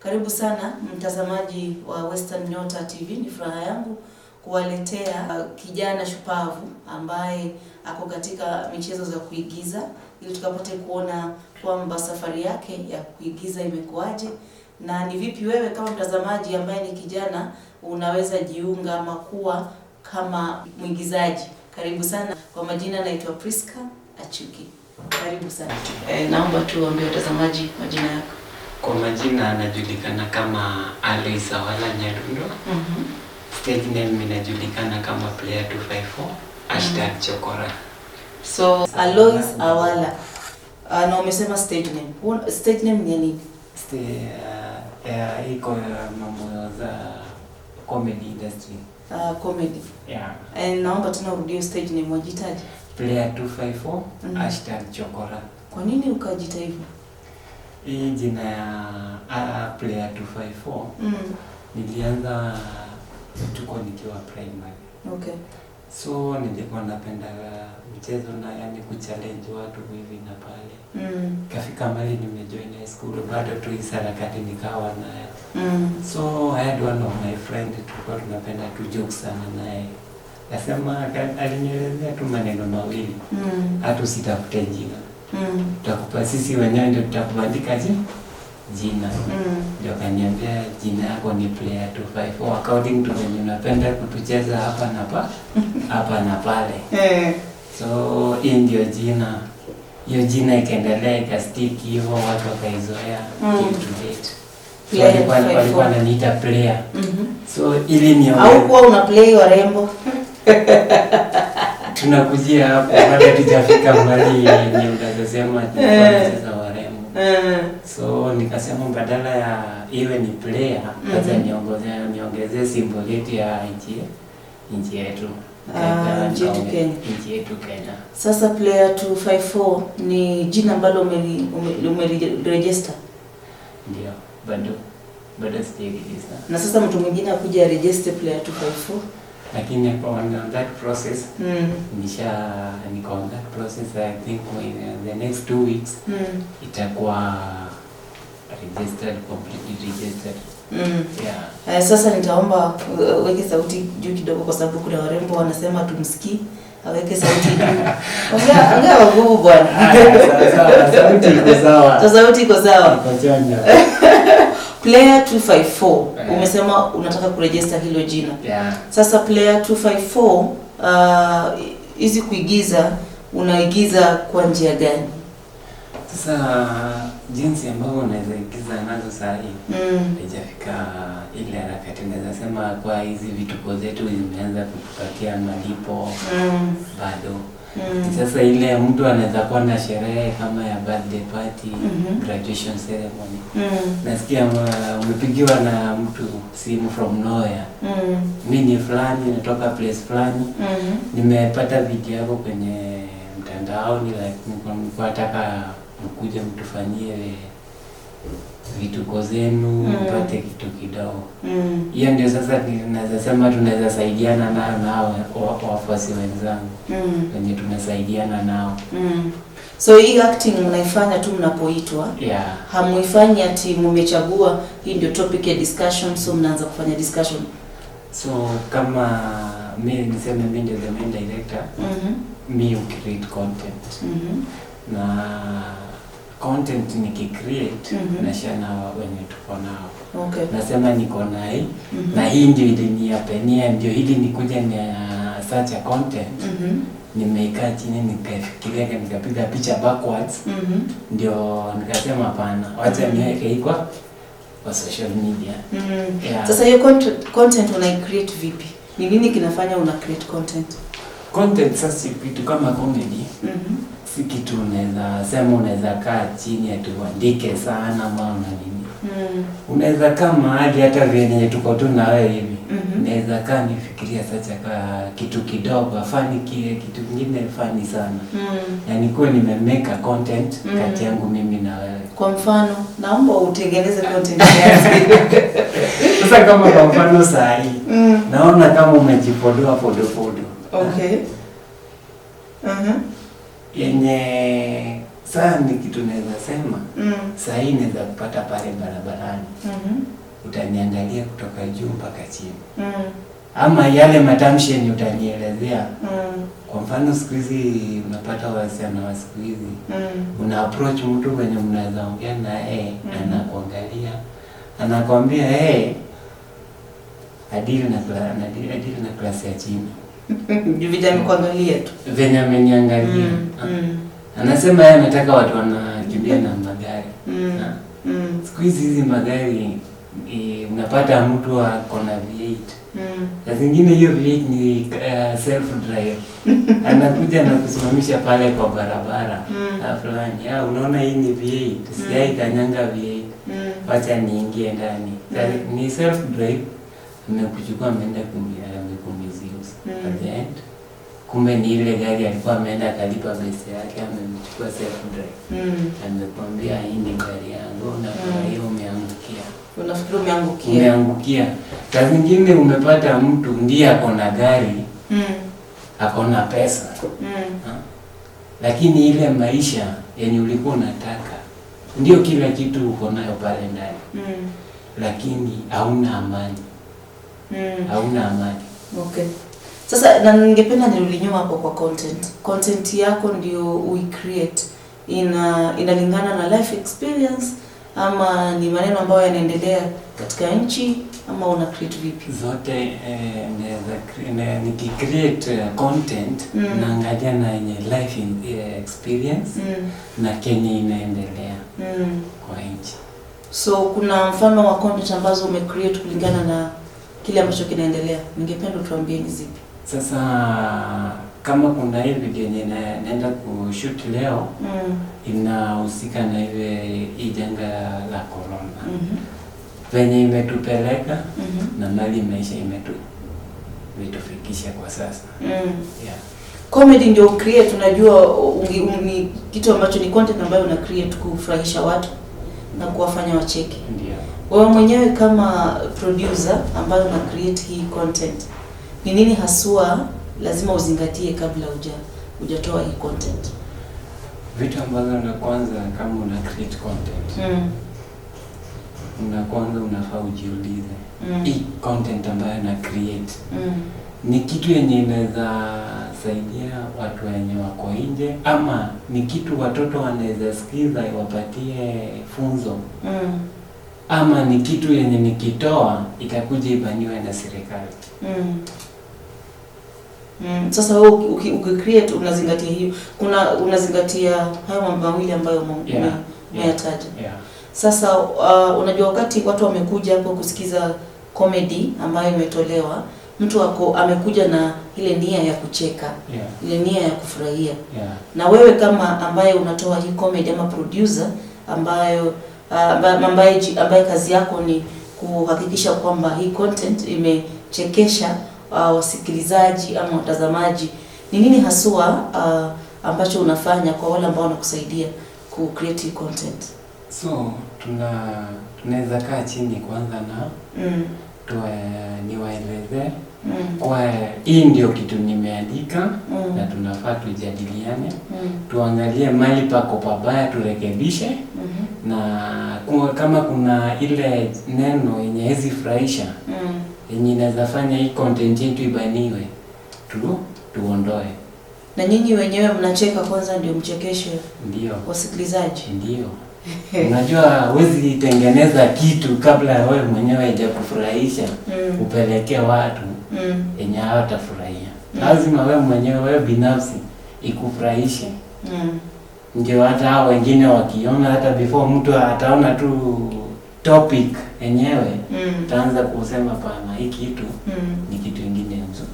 Karibu sana mtazamaji wa Western Nyota TV, ni furaha yangu kuwaletea kijana shupavu ambaye ako katika michezo za kuigiza ili tukapate kuona kwamba safari yake ya kuigiza imekuwaje na ni vipi wewe kama mtazamaji ambaye ni kijana unaweza jiunga ama kuwa kama mwigizaji. Karibu sana. Kwa majina naitwa Priska Achuki. Karibu sana. Naomba tu uambie watazamaji majina yako. Kwa majina anajulikana kama Alois Awala Nyadundo. Stage name inajulikana kama Player 254 #Chokora. So Alois Awala. Na umesema stage name. Stage name ni nini? Iko mambo za comedy industry. Comedy. Yeah. Naomba tena urudie stage name, wajitaje? Player 254 #Chokora. Kwa nini ukajita hivyo? Hii jina ya Player 254 nilianza tuko nikiwa primary. So nilikuwa napenda mchezo na yani kuchallenge watu hivi na pale. Kafika mahali nimejoin high school, bado tu hii harakati nikawa nayo. So I had one of my friend, tulikuwa tunapenda tu joke sana naye. Nasema alinielezea tu maneno mawili. Hata usitafute jina. Tutakupa sisi wenyewe ndio tutakubandika jina. Ndio akaniambia jina yako ni Player 254 according to venye unapenda kutucheza hapa na pa hapa na pale. So hii ndio jina. Hiyo jina ikaendelea ikastick hivyo, watu wakaizoea till to date. So Player 254. walikuwa wananiita player. So ili ni Au kuwa una play warembo? Tunakujia hapo, bado hatujafika mbali yenye unaweza sema tulikuwa nacheza warembo. So nikasema badala ya iwe ni player, sasa niongezee symbol yetu ya nchi yetu. Ah, nchi yetu Kenya. Nchi yetu Kenya. Sasa Player 254 ni jina ambalo umeliregister? Ndio, bado sijaregister. Na sasa mtu mwingine akuja register Player 254? Lakini on that process, nisha niko on that process. I think in the next 2 weeks itakuwa registered, completely registered. Yeah. Sasa nitaomba uweke sauti juu kidogo kwa sababu kuna warembo wanasema tumsikii. Aweke sauti juu. Ongea ongea kwa nguvu, bwana. Haya, sawa sawa, sauti iko sawa. Sasa sauti iko sawa. Iko chonjo. Player 254. Eh. Umesema unataka kuregister hilo jina. Yeah. Sasa Player 254, hizi kuigiza, unaigiza kwa njia gani? Sasa jinsi ambavyo unaweza igiza nazo saa hii haijafika ile harakati naweza sema kwa hizi vituko zetu zimeanza kutupatia malipo, bado. Sasa ile mtu anaweza kuwa na sherehe kama ya birthday party, graduation ceremony. Nasikia umepigiwa na mtu simu from nowhere. "Mi ni fulani, natoka place fulani. Nimepata video yako kwenye mtandaoni, like nilikuwa nataka mkuje mtufanyie vituko zenu, mpate kitu kidogo." Hiyo ndio sasa naweza sema tunaweza saidiana nayo na hao wafuasi wenzangu wenye tunasaidiana nao. So hii acting mnaifanya tu mnapoitwa? Yeah. Hamuifanyi ati mmechagua hii ndio topic ya discussion, so mnaanza kufanya discussion? So kama mi niseme mi ndio the main director, mi create content na content nikicreate nashare na wenye tuko nao. Nasema niko na hii na hii ndio ilinihappenia, ndio hili nikuja na such a content. Nimeikaa chini, nikafikiria, nikapiga picha backwards, ndio nikasema hapana, wacha niweke hii kwa social media. Yeah. Sasa hiyo content unaicreate vipi? Ni nini kinafanya una create content? Content sasa si kitu kama comedy, si kitu unaweza sema unaweza kaa chini ati uandike sana ama una nini. Unaweza kaa mahali hata venye tuko tu na wewe hivi, naweza kaa nifikiria sasa ka kitu kidogo funny, kile kitu kingine funny sana, na nikuwe nimemake content kati yangu mimi na wewe. Kwa mfano, naomba utengeneze content kiasi. Sasa kama kwa mfano saa hii naona kama umejipodoa podopodo yenye Saa ni kitu naweza sema, saa hii naweza kupata pale barabarani, utaniangalia kutoka juu mpaka chini, ama yale matamshi yenye utanielezea. Kwa mfano siku hizi unapata wasichana wa siku hizi, una approach mtu mwenye mnaweza ongea na yeye, anakuangalia, anakwambia, "Hey, adili na class ya chini." Vile amekuangalia tu. Venye ameniangalia. Anasema yeye anataka watu wanakimbia na magari. Siku hizi hizi magari, unapata mtu ako na V8. Saa zingine hiyo V8 ni self drive. Anakuja na kusimamisha pale kwa barabara. Ah, fulani, "Ah, unaona hii ni V8, sijai kanyanga V8. Wacha niingie ndani." Ni self drive, amekuchukua, ameenda amekumisuse. At the end, kumbe ni ile gari alikuwa ameenda akalipa pesa yake, amemchukua self drive. Amekwambia, "Hii ni gari yangu," na hiyo umeangukia. Unafikiri umeangukia. Umeangukia. Saa zingine umepata mtu ndiye ako na gari, ako na pesa. Ha? Lakini ile maisha yenye ulikuwa unataka, ndio kila kitu uko nayo pale ndani, lakini hauna amani, hauna amani. Okay. Sasa na ningependa nirudi nyuma hapo kwa content. Content yako ndio uicreate, inalingana na life experience ama ni maneno ambayo yanaendelea katika nchi, ama una create vipi? Zote. Naweza nikicreate content, naangalia na yenye life experience na kenye inaendelea kwa nchi. So kuna mfano wa content ambazo umecreate kulingana na kile ambacho kinaendelea. Ningependa utuambie ni zipi? Sasa kama kuna hii video yenye naenda kushoot leo, inahusika na ile hii janga la corona, venye imetupeleka na mali maisha imetufikisha kwa sasa. Yeah. Comedy ndio create, unajua ni kitu ambacho ni content ambayo una create kufurahisha watu na kuwafanya wacheke. Ndio. Wewe mwenyewe kama producer ambayo una create hii content, ni nini haswa lazima uzingatie kabla hujatoa hii content? Vitu ambazo na kwanza kama una create content, una kwanza unafaa ujiulize, hii content ambayo na create ni kitu yenye inaweza saidia watu wenye wako nje, ama ni kitu watoto wanaweza sikiza iwapatie funzo, ama ni kitu yenye nikitoa itakuja ibaniwe na serikali. Sasa wewe ukicreate unazingatia hiyo, kuna unazingatia hayo mambo mawili ambayo umeyataja. Yeah. Sasa unajua wakati watu wamekuja hapo kusikiza comedy ambayo imetolewa, mtu ako amekuja na ile nia ya kucheka, ile nia ya kufurahia. Na wewe kama ambaye unatoa hii comedy ama producer ambayo ambaye kazi yako ni kuhakikisha kwamba hii content imechekesha wasikilizaji ama watazamaji, ni nini haswa ambacho unafanya kwa wale ambao wanakusaidia ku create hii content? So tunaweza kaa chini kwanza na niwaelezee kwa hii ndio kitu nimeandika na tunafaa tujadiliane, tuangalie mali pako pabaya turekebishe, na kama kuna ile neno yenye hezi furahisha, yenye inaweza fanya hii content yetu ibaniwe, tuondoe. Na nyinyi wenyewe mnacheka kwanza ndio mchekeshe Ndio. wasikilizaji? Ndio. Unajua huwezi tengeneza kitu kabla wewe mwenyewe haijakufurahisha upelekee watu yenye hawatafurahia. Lazima wewe mwenyewe, wewe binafsi ikufurahishe, ndio hata hao wengine wakiona, hata before mtu ataona tu topic yenyewe, ataanza kusema, "Pana, hii kitu ni kitu ingine nzuri,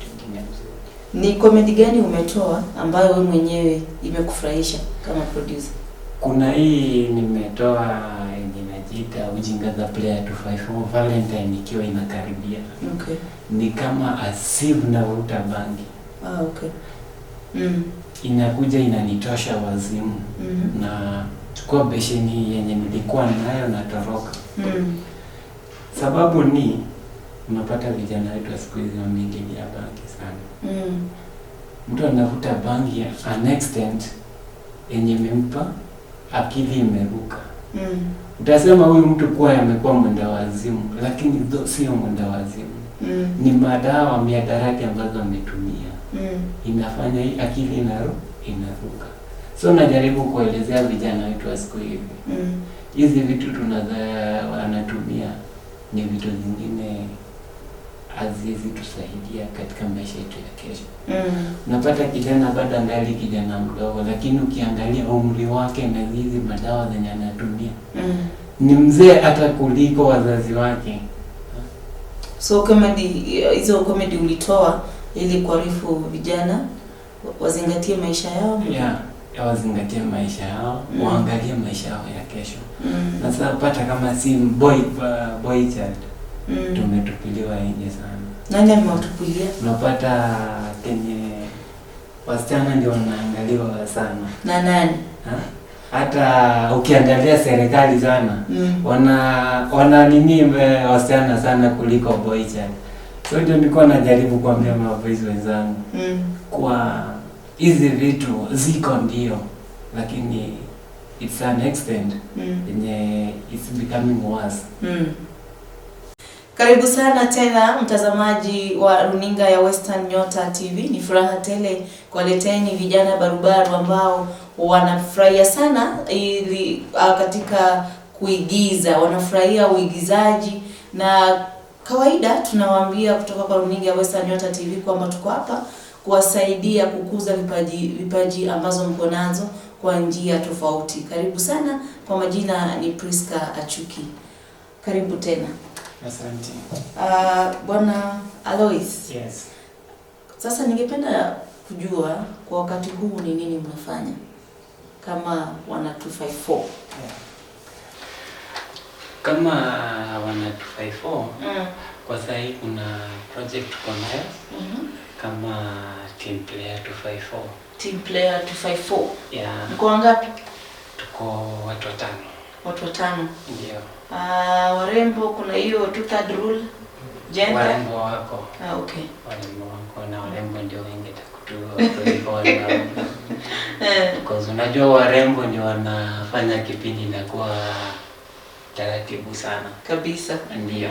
kitu ingine nzuri." Ni comedy gani umetoa ambayo wewe mwenyewe imekufurahisha kama producer? Kuna hii nimetoa yenye inajiita Ujinga za Player 254, Valentine ikiwa inakaribia. Ni kama as if navuta bangi. Ah, okay. Inakuja inanitosha wazimu. Na chukua besheni yenye nilikuwa nayo natoroka. Sababu ni unapata vijana wetu wa siku hizi wameingilia bangi sana. Mtu anavuta bangi an extent yenye imempa akili imeruka. Utasema huyu mtu kuwa amekuwa mwenda wazimu, lakini sio mwenda wazimu. Ni madawa, mihadarati ambazo ametumia. Inafanya hii akili inaruka. So najaribu kuelezea vijana wetu wa siku hivi. Hizi vitu wanatumia ni vitu zingine haziwezi tusaidia katika maisha yetu ya kesho. Unapata kijana bado angali kijana mdogo, lakini ukiangalia umri wake na hizi madawa zenye anatumia, ni mzee hata kuliko wazazi wake. So comedy, hizo comedy ulitoa ili kuarifu vijana wazingatie maisha yao. Yeah, wazingatie maisha yao, waangalie maisha yao ya kesho. Na sasa pata kama si boy child, tumetupiliwa nje sana. Nani amewatupilia? Unapata kenye wasichana ndio wanaangaliwa sana. Na nani? Ha? Hata ukiangalia serikali sana, wana nini wasichana sana kuliko boy child. So ndio nilikuwa najaribu kuambia maboys wenzangu kwa hizi vitu ziko ndio, lakini it's an extent yenye it's becoming worse. Karibu sana tena mtazamaji wa runinga ya Western Nyota TV. Ni furaha tele kuwaleteni vijana barubaru ambao wanafurahia sana ili katika kuigiza, wanafurahia uigizaji. Na kawaida tunawaambia kutoka kwa runinga ya Western Nyota TV kwamba tuko hapa kuwasaidia kukuza vipaji ambazo mko nazo kwa njia tofauti. Karibu sana. Kwa majina ni Priska Achuki. Karibu tena. Asante. Bwana Alois. Yes. Sasa ningependa kujua kwa wakati huu ni nini mnafanya kama wana 254? Yeah. Kama wana 254, kwa sasa hii kuna project tuko nayo kama Team Player 254. Team Player 254. Yeah. Mko wangapi? Tuko watu watano. Watu watano. Ndio. Warembo kuna hiyo two-third rule gender. Warembo wako. Okay. Warembo wako na warembo ndio wengi takutu kuliko wanaume. Because unajua warembo ndio wanafanya kipindi na kuwa taratibu sana. Kabisa. Ndio.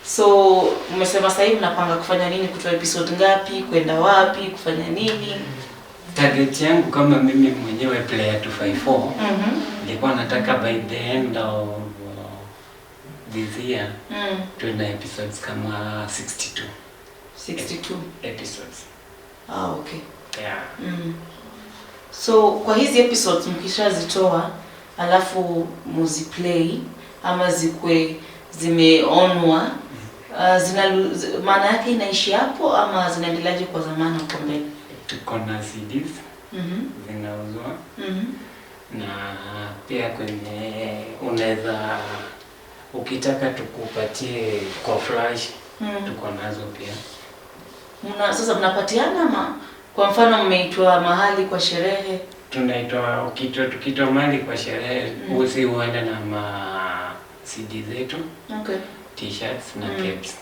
So umesema sasa hivi mnapanga kufanya nini, kutoa episode ngapi, kwenda wapi, kufanya nini? Target yangu kama mimi mwenyewe Player 254, nilikuwa nataka by the end of this year tuwe na episodes kama 62. 62 episodes. Okay. Yeah. So kwa hizi episodes mkishazitoa alafu muziplay ama zikwe zimeonwa, maana yake inaishi hapo ama zinaendeleaje kwa zamani huko mbele? Tuko na CDs zinauzwa. Na pia kwenye unaweza ukitaka tukupatie kwa flash, tuko nazo pia. Sasa mnapatiana ama kwa mfano mmeitwa mahali kwa sherehe? Tunaitwa, tukiitwa mahali kwa sherehe, usi uende na ma CD zetu, t-shirts na caps.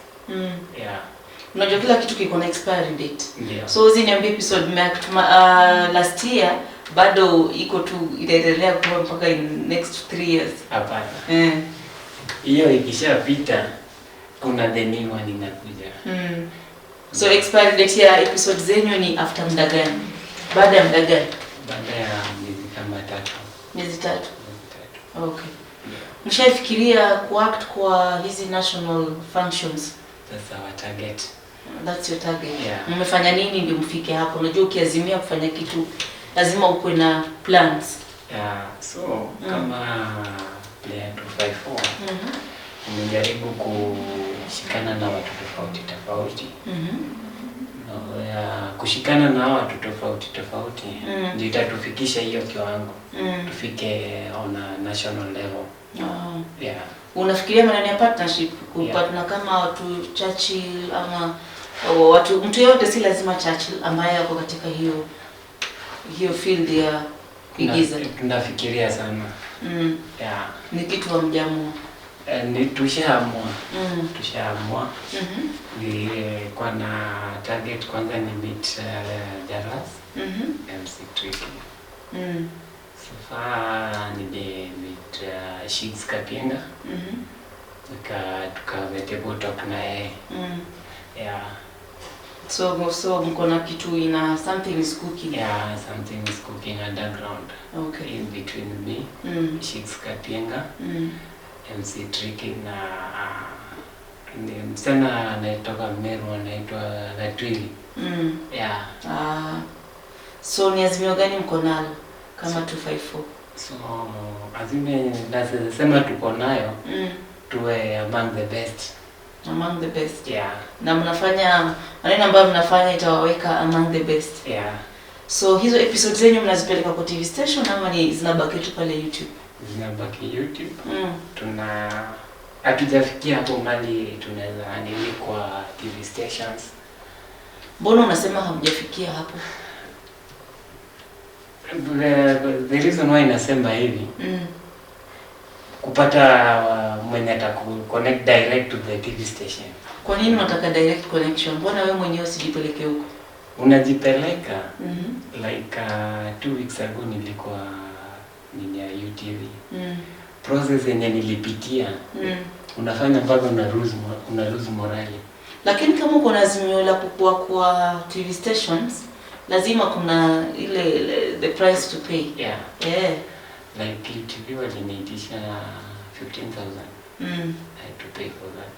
Yeah. Unajua kila kitu kiko na expiry date. Ndio. So hizi niambie episode last year bado iko tu itaendelea kuwa mpaka in next 3 years. Hapana. Hiyo ikishapita kuna the new one inakuja. So expiry date ya episode zenyu ni after muda gani? Baada ya muda gani? Baada ya miezi kama 3. Miezi 3. Miezi 3. Okay. Yeah. Mshaifikiria kuact kwa hizi national functions? That's our target. That's your target. Yeah. Mmefanya nini ndio mfike hapo? Unajua ukiazimia kufanya kitu lazima ukuwe na plans. Yeah, so kama Player 254 nimejaribu kushikana na watu tofauti tofauti. Kushikana na watu tofauti tofauti ndio itatufikisha hiyo kiwango. Tufike on a national level. Yeah. Unafikiria maneno ya partnership, kupartner kama watu Churchill ama watu mtu yeyote, si lazima Churchill ambaye ako katika hiyo field ya kuigiza. Tunafikiria sana. Yeah. Ni kitu hamjaamua. Ni tushaamua. Tushaamua. Nilikuwa na target kwanza ni meet Jaras, MC Tricky. So far nilimeet Shigs Kapinga. Tuka table talk na yeye. Yeah. So mko na kitu ina something is cooking. Yeah, something is cooking underground. Okay. In between me, Shigs Kapinga, MC Tricky na ni msichana anayetoka Meru anaitwa Latwili. Yeah. So ni azimio gani mko nalo kama 254? So azimio naweza sema tuko nayo, tuwe among the best. Among the best. Yeah. Na mnafanya maneno ambayo mnafanya itawaweka among the best. Yeah. So hizo episodes zenyu mnazipeleka kwa TV station ama ni zinabaki tu pale YouTube? Zinabaki YouTube. Tuna hatujafikia hapo mali tunaweza nini kwa TV stations. Mbona unasema hamjafikia hapo? The reason why nasema hivi, kupata mwenye ataku connect direct to the TV station. Kwa nini unataka direct connection? Mbona wewe mwenyewe usijipeleke huko? Unajipeleka. Like 2 weeks ago nilikuwa nini ya UTV. Process yenye nilipitia, unafanya mpaka una lose morale. Lakini kama uko na azimio la kukua kwa TV stations, lazima kuna ile the price to pay. Yeah. Yeah. Like UTV waliniitisha 15,000. I had to pay for that.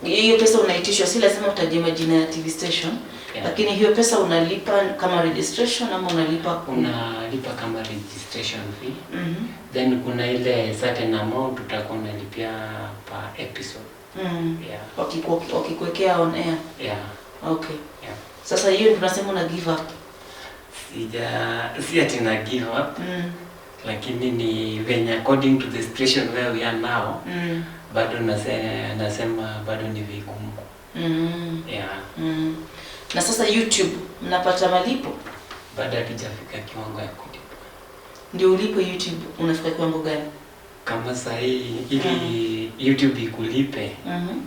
Hiyo pesa unaitishwa, si lazima utaje majina ya TV station. Yeah. Lakini hiyo pesa unalipa kama registration ama unalipa unalipa kama registration fee. Then kuna ile certain amount utakuwa unalipia per episode. Yeah. Wakikuwekea on air. Yeah. Okay. Yeah. Sasa hiyo tunasema una give up. Si ati na give up. Lakini ni venye according to the situation where we are now, bado nasema bado ni vigumu. Yeah. Na sasa YouTube mnapata malipo? Bado hatujafika kiwango ya kulipa. Ndio ulipo YouTube unafika kiwango gani? Kama saa hii ili YouTube ikulipe,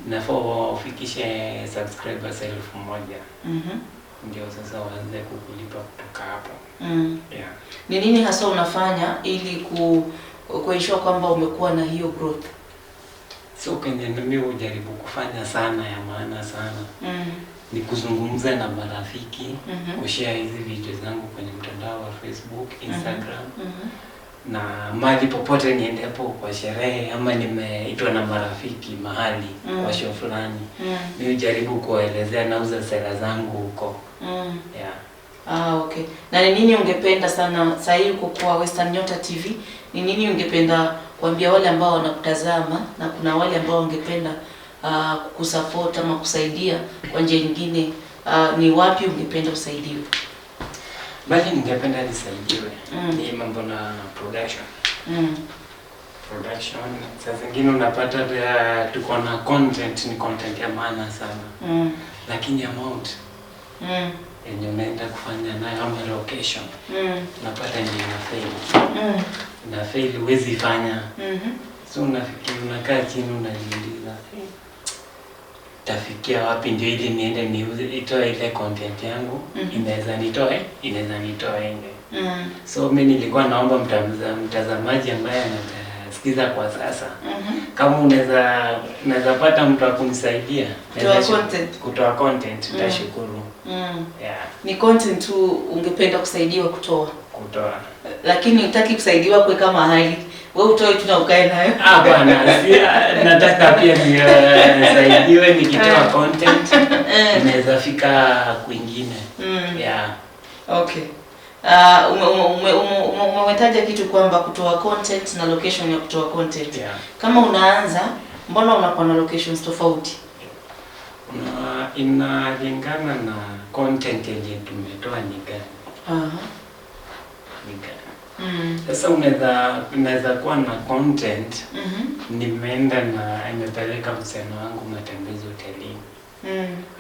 nafaa ufikishe subscribers 1,000. Ndio sasa waanze kukulipa kutoka hapo. Yeah. Ni nini hasa unafanya ili kuensure kwamba umekuwa na hiyo growth? So kwenye mimi hujaribu kufanya sana ya maana sana. Ni kuzungumza na marafiki, kushare hizi video zangu kwenye mtandao wa Facebook, Instagram. Na mahali popote niendepo kwa sherehe ama nimeitwa na marafiki mahali kwa show fulani. Mimi hujaribu kuwaelezea, nauza sera zangu huko. Yeah. Okay. Na ni nini ungependa sana sasa hivi uko kwa Western Nyota TV, ni nini ungependa kuambia wale ambao wanakutazama na kuna wale ambao wangependa kukusupport ama kusaidia kwa njia nyingine, ni wapi ungependa usaidiwe? Bali ningependa nisaidiwe ni mambo na production. Production saa zingine unapata tuko na content, ni content ya maana sana. Lakini amount yenye unaenda kufanya nayo ama location, unapata ni ina fail. Ina fail, huwezi fanya. So unafikiri, unakaa chini unajiuliza, tafikia wapi ndio ili niende niuze, itoe ile content yangu, inaweza nitoe nje. So mimi nilikuwa naomba mtazamaji ambaye anasikiza kwa sasa, kama unaweza pata mtu wa kunisaidia, Kutoa content. kutoa content, nitashukuru. Yeah. Ni content tu ungependa kusaidiwa kutoa? Kutoa. Lakini hutaki kusaidiwa kuweka mahali, wewe utoe tu na ukae nayo. Hapana, nataka pia nisaidiwe nikitoa content, inaweza fika kwingine. Yeah. Okay. Umetaja kitu kwamba kutoa content na location ya kutoa content. Yeah. Kama unaanza, mbona unakuwa na locations tofauti? Inalingana na content yenye tumetoa ni gani. Ni gani. Sasa unaweza kuwa na content, nimeenda na nimepeleka msichana wangu matembezi hotelini.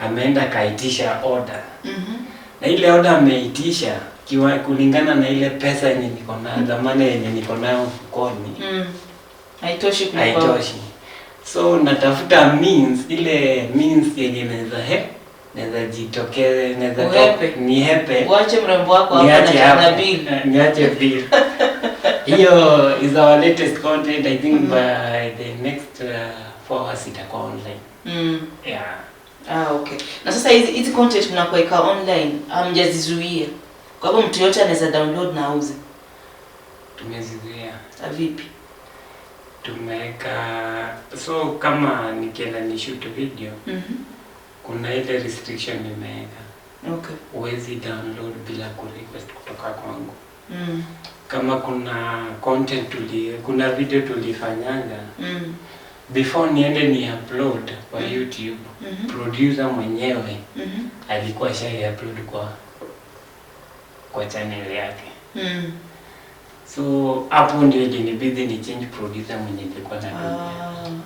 Ameenda kaitisha order. Na ile order ameitisha kulingana na ile pesa yenye niko nayo, dhamana yenye niko nayo mfukoni. Haitoshi kulipa. Haitoshi. So natafuta means, ile means yenye inaweza Naweza jitokeze, naweza Uhepe. Nihepe. Uache mrembo wako hapo Niache na hapo. bill. Niache bill. Hiyo is our latest content. I think by the next 4 hours itakuwa online. Yeah. Ah, okay. Na sasa hizi content mnakuweka online, hamjazizuia. Kwa hivyo mtu yote anaweza download na auze. Tumezizuia. Vipi? Tumeweka, so kama nikienda ni shoot video, kuna ile restriction nimeweka. Huwezi download bila ku request kutoka kwangu. Kama kuna content kuna video tulifanyanga, before niende ni upload kwa YouTube, producer mwenyewe alikuwa shai upload kwa channel yake. So hapo ndio ilinibidi ni change producer mwenye nilikuwa natumia.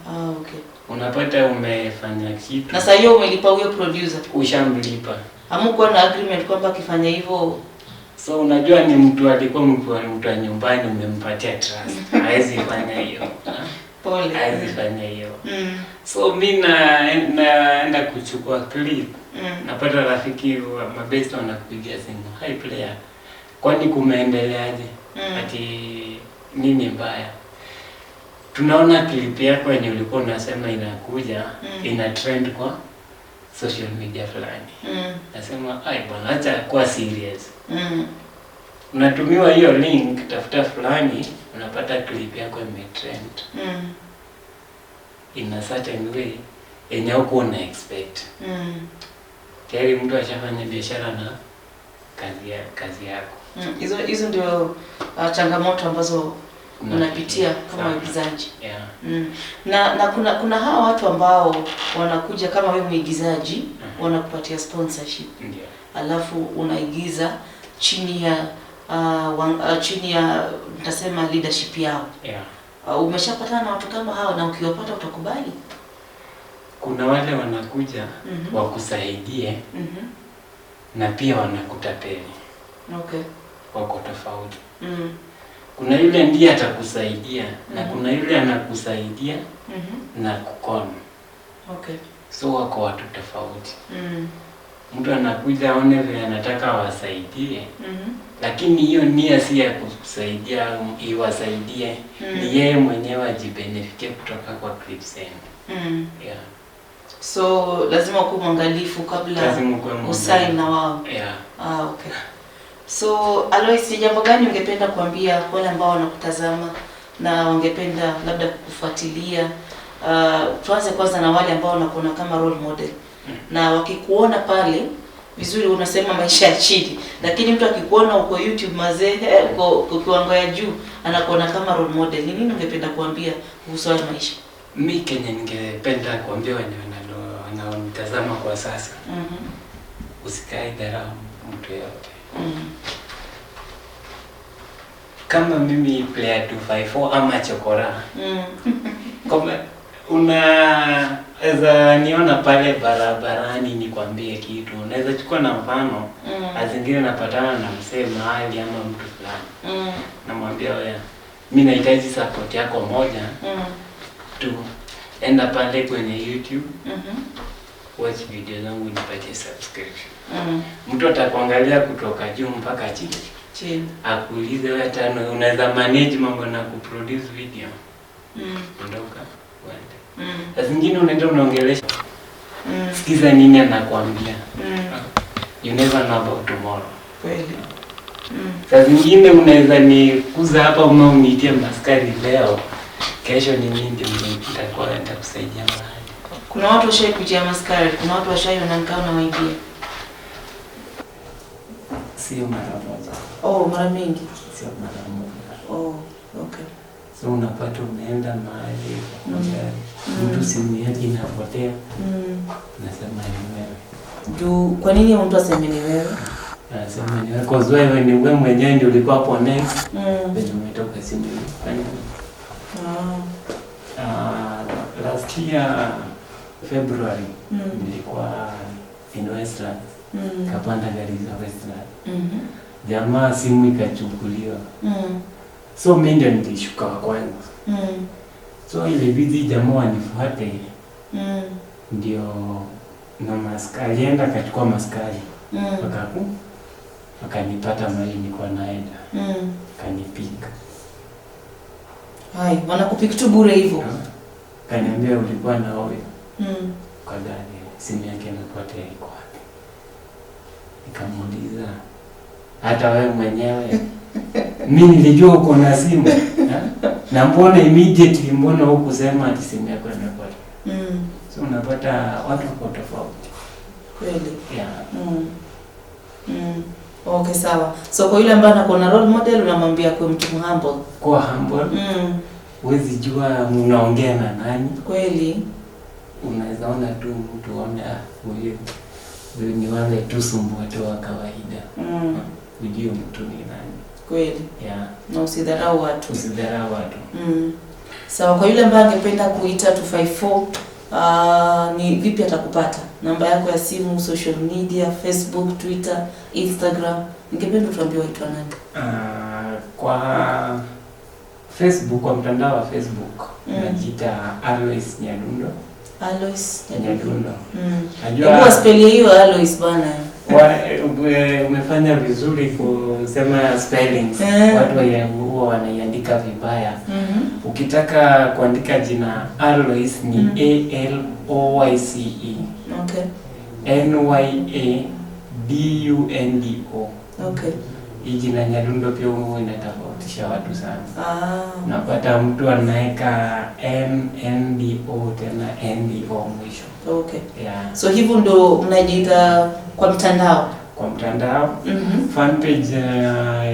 Ah, okay. Unapata umefanya kitu. Na sasa hiyo umelipa huyo producer? Ushamlipa. Hamkuwa na agreement kwamba akifanya hivyo? So unajua ni mtu alikuwa mtu wa nyumbani, umempatia trust. Hawezi fanya hiyo. Pole. Hawezi fanya hiyo. So mi naenda kuchukua clip. Napata rafiki wa mabest wanakupigia simu. Hi player. Kwani kumeendeleaje? Ati nini mbaya? Tunaona clip yako yenye ulikuwa unasema inakuja, ina trend kwa social media fulani. Nasema ai bwana, acha kuwa serious. Unatumiwa hiyo link, tafuta fulani, unapata clip yako imetrend. In a certain way yenye hukuwa una expect. Tayari mtu ashafanya biashara na kazi yako. Hizo ndio changamoto ambazo unapitia kama mwigizaji. Yeah. Na kuna hawa watu ambao wanakuja kama wewe mwigizaji, wanakupatia sponsorship. Alafu unaigiza chini ya chini ya nitasema leadership yao. Umeshapatana na watu kama hao, na ukiwapata utakubali? Kuna wale wanakuja wakusaidie na pia wanakutapeli. Wako tofauti. Kuna yule ndiye atakusaidia na kuna yule anakusaidia na kukona. So wako watu tofauti. Mtu anakuja aone vile anataka wasaidie. Lakini hiyo nia si ya kukusaidia iwasaidie. Ni yeye mwenyewe ajibenefit kutoka kwa clips end. Yeah. So lazima ukuwe mwangalifu kabla Lazima ukuwe mwangalifu. usign na wao. Yeah. Okay. So Alois, ni jambo gani ungependa kuambia wale ambao wanakutazama na wangependa labda kukufuatilia? Tuanze kwanza na wale ambao wanakuona kama role model. Na wakikuona pale vizuri unasema maisha ya chini, lakini mtu akikuona uko YouTube mazee, uko kiwango ya juu, anakuona kama role model. Ni nini ungependa kuambia kuhusu haya maisha? Mi kenye ningependa kuambia wenye wanaonitazama kwa sasa, usikae dharau mtu yeyote. Kama mimi player 254 ama chokora, kama unaweza niona pale barabarani nikwambie kitu, unaweza chukua na mfano. Zingine napatana na msee mahali ama mtu fulani, namwambia wewe, mimi nahitaji support yako moja tu, enda pale kwenye YouTube, watch video zangu, nipatie subscription. Mtu atakuangalia kutoka juu mpaka chini. Chini. Akuulize wewe tano, unaweza manage mambo na kuproduce video. Ondoka uende. Saa zingine unaenda unaongelesha. Sikiza nini anakuambia. You never know about tomorrow. Kweli. Saa zingine unaweza nikuza hapa ama uniitie maskari leo. Kesho ni mimi ndio nitakuwa nitakusaidia mahali. Kuna watu washaikutia maskari, kuna watu washaiona nikao na waibia. Sio mara moja. Oh, mara mingi. Sio mara moja. Oh, okay. So unapata umeenda mahali, mtu simu yake inapotea. Nasema ni wewe. Juu kwa nini mtu aseme ni wewe? Nasema ni wewe, cause wewe ni wewe mwenyewe ndio ulikuwa hapo next. Penye umetoka simu ilifanya. Last year February, nilikuwa in Westlands. Kapanda gari za Westlands. Jamaa simu ikachukuliwa. So mimi ndio nilishuka wa kwanza. So ilibidi jamaa wanifuate. Ndio Na maskari, alienda akachukua maskari. Wakanipata mahali nilikuwa naenda. Kanipiga. Hai, wanakupick tu bure hivyo. Kaniambia ulikuwa na huyo kwa gari, simu yake imepotea, iko wapi? Nikamuuliza, hata wewe mwenyewe mi nilijua uko na simu, ha? Na mbona immediately, mbona hukusema ati simu yako imepotea? So unapata watu wako tofauti. Kweli. Yeah. Okay, sawa. So kwa yule ambaye anakuwa na role model unamwambia kuwa mtu humble. Kuwa humble, huwezi jua unaongea na nani. Kweli. Unaweza ona tu mtu uone, ah, huyu huyu ni wale tu sumbua tu wa kawaida. Hujui mtu ni nani. Kweli. Yeah. Na usidharau watu. Usidharau watu. Sawa, kwa yule ambaye angependa kuita 254, ni vipi atakupata? Namba yako ya simu, social media, Facebook, Twitter, Instagram. Ningependa tuambie waitwa nani? Kwa Facebook, kwa mtandao wa Facebook, najiita Alois Nyadundo. Alois Nyadundo. Najua. Hebu spell hiyo Alois bana. Umefanya vizuri kusema spellings. Watu huwa wanaiandika vibaya. Ukitaka kuandika jina Alois ni A L O Y C E. N Y A D U N D O. Hii jina Nyadundo pia huwa inatofautisha watu sana. Unapata mtu anaweka N N D O tena N D O mwisho. Yeah. So hivyo ndo mnajiita kwa mtandao? Kwa mtandao. Fan page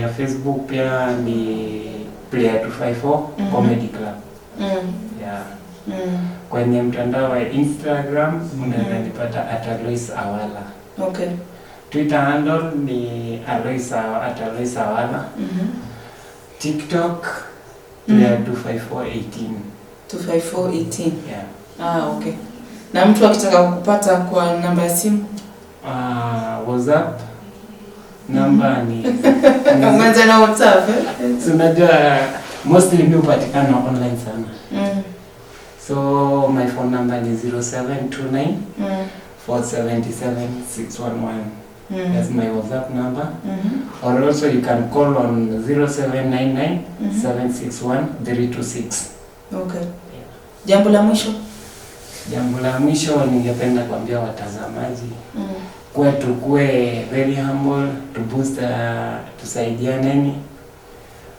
ya Facebook pia ni Player 254 Comedy Club. Yeah. Kwenye mtandao wa Instagram unaweza nipata at Alois Awala. Twitter handle ni Alois at Alois Awala. TikTok Player 25418. 25418. Yeah. Ah, okay. Na mtu akitaka kukupata kwa namba ya simu? WhatsApp namba ni Umeanza na WhatsApp, eh? So unajua mostly mimi hupatikana online sana. So my phone number ni 0729 477 611. That's my WhatsApp number. Or also you can call on 0799 761 326. Okay. Jambo la mwisho? Jambo la mwisho ningependa kuambia watazamaji kuwa tukue very humble, to boost, tusaidianeni.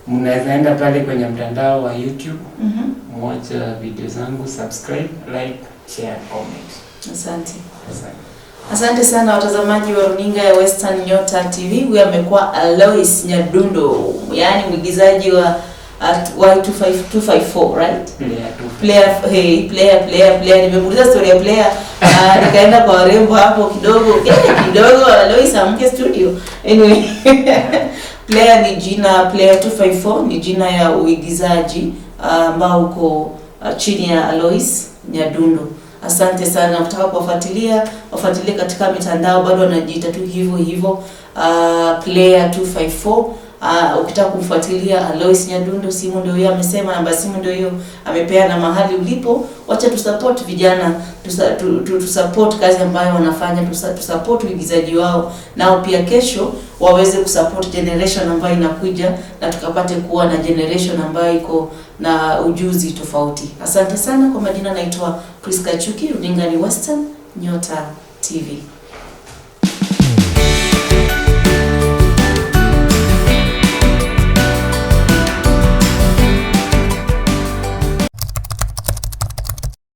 Mnaweza enda pale kwenye mtandao wa YouTube, watch video zangu, subscribe, like, share, comment. Asante. Asante. Asante sana watazamaji wa runinga ya Western Nyota TV. Huyu amekuwa Alois Nyadundo, yaani mwigizaji wa at Y254, right? Player 2. Player, hey, player, player, player. Nimemuuliza story ya player, nikaenda kwa warembo hapo kidogo, kidogo Alois amke studio. Anyway, player ni jina, Player 254 ni jina ya uigizaji ambao uko chini ya Alois Nyadundo. Asante sana. Ukitaka kuwafuatilia, wafuatilie katika mitandao, bado wanajiita tu hivyo hivyo, Player 254. Ukitaka kumfuatilia Alois Nyadundo, simu ndio hiyo amesema, namba simu ndio hiyo amepea na mahali ulipo. Wacha tusupport vijana, tusupport kazi ambayo wanafanya, tusupport uigizaji wao, nao pia kesho waweze kusupport generation ambayo inakuja, na tukapate kuwa na generation ambayo iko na ujuzi tofauti. Asante sana. Kwa majina naitwa Priska Chuki, runinga ni Western Nyota TV.